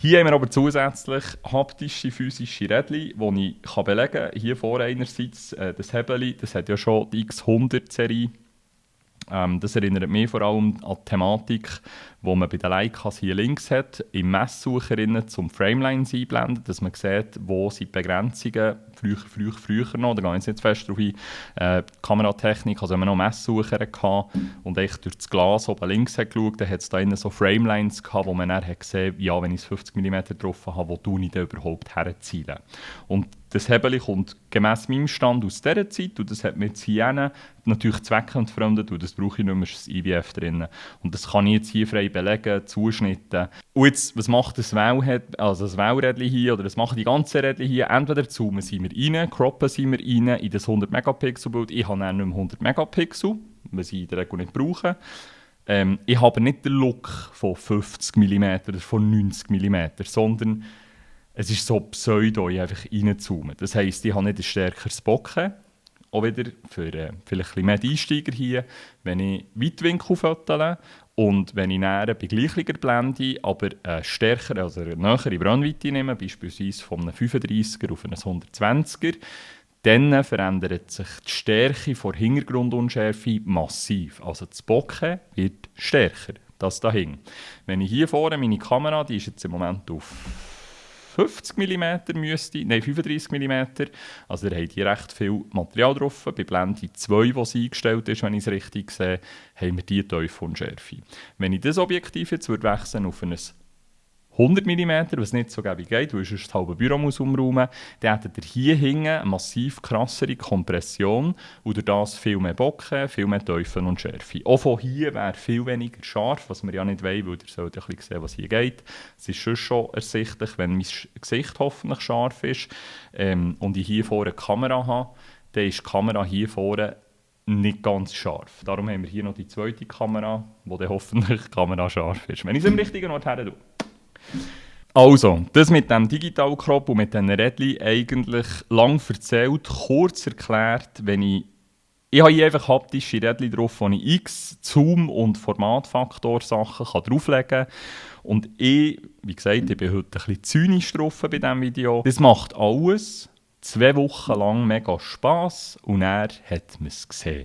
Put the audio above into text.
Hier haben wir aber zusätzlich haptische, physische Rädchen, die ich belegen kann. Hier vorne einerseits das Hebel, das hat ja schon die X100-Serie. Das erinnert mich vor allem an die Thematik, die man bei den Leicas hier links hat, im Messsucher zum Framelines einblenden, dass man sieht, wo sind die Begrenzungen, früher noch, da gehe ich jetzt nicht fest drauf ein, Kameratechnik, also wenn man noch Messsucher hatte und echt durch das Glas oben links hat geschaut, dann hat es da innen so Framelines gehabt, wo man dann hat gesehen, ja, wenn ich es 50 mm getroffen habe, wo tue ich denn überhaupt herzielen. Und das Hebel kommt gemäss meinem Stand aus dieser Zeit und das hat mir jetzt hier natürlich zweckentfremdet und das brauche ich nicht mehr, ist das IWF drin. Und das kann ich jetzt hier frei belegen, zuschnitten. Und jetzt, was macht das Wählrädchen hier, oder was machen die ganzen Rädchen hier? Entweder zoomen sie wir rein, croppen sie wir rein in das 100 Megapixel Bild. Ich habe dann nicht mehr 100 Megapixel, was ich in der Regel nicht brauche. Ich habe aber nicht den Look von 50 mm oder von 90 mm, sondern es ist so Pseudo, ich einfach reinzoomen. Das heisst, ich habe nicht ein stärkeres Bokeh. Auch wieder für vielleicht ein bisschen mehr Einsteiger hier, wenn ich Weitwinkel fotografiere und wenn ich näher bei gleicher Blende, aber eine stärkere, also eine nähere Brennweite nehme, beispielsweise von einem 35er auf einen 120er, dann verändert sich die Stärke der Hintergrundunschärfe massiv. Also das Bokeh wird stärker, das da hing. Wenn ich hier vorne meine Kamera, die ist jetzt im Moment auf 50 mm 35 mm. Also da habt hier recht viel Material drauf. Bei Blende 2, die eingestellt ist, wenn ich es richtig sehe, haben wir diese Tiefunschärfe. Wenn ich das Objektiv jetzt wechseln auf ein 100 mm, was nicht so gäbig geht, weil sonst das halbe Büro muss umräumen, dann hättet ihr hier hinten eine massiv krassere Kompression und durch das viel mehr Bokeh, viel mehr Tiefen und Schärfe. Auch von hier wäre viel weniger scharf, was wir ja nicht wollen, weil ihr sollt ein bisschen sehen, was hier geht. Es ist schon ersichtlich, wenn mein Gesicht hoffentlich scharf ist und ich hier vorne eine Kamera habe, dann ist die Kamera hier vorne nicht ganz scharf. Darum haben wir hier noch die zweite Kamera, wo dann hoffentlich die Kamera scharf ist. Wenn ich es im richtigen Ort her tue. Also, das mit dem Digital-Crop und mit diesen Rädchen eigentlich lang erzählt, kurz erklärt, ich habe hier einfach haptische Rädchen drauf, wo ich X, Zoom und Formatfaktor-Sachen drauflegen kann. Und wie gesagt, ich bin heute ein bisschen zynisch drauf bei diesem Video. Das macht alles 2 Wochen lang mega Spass und er hat man es gesehen.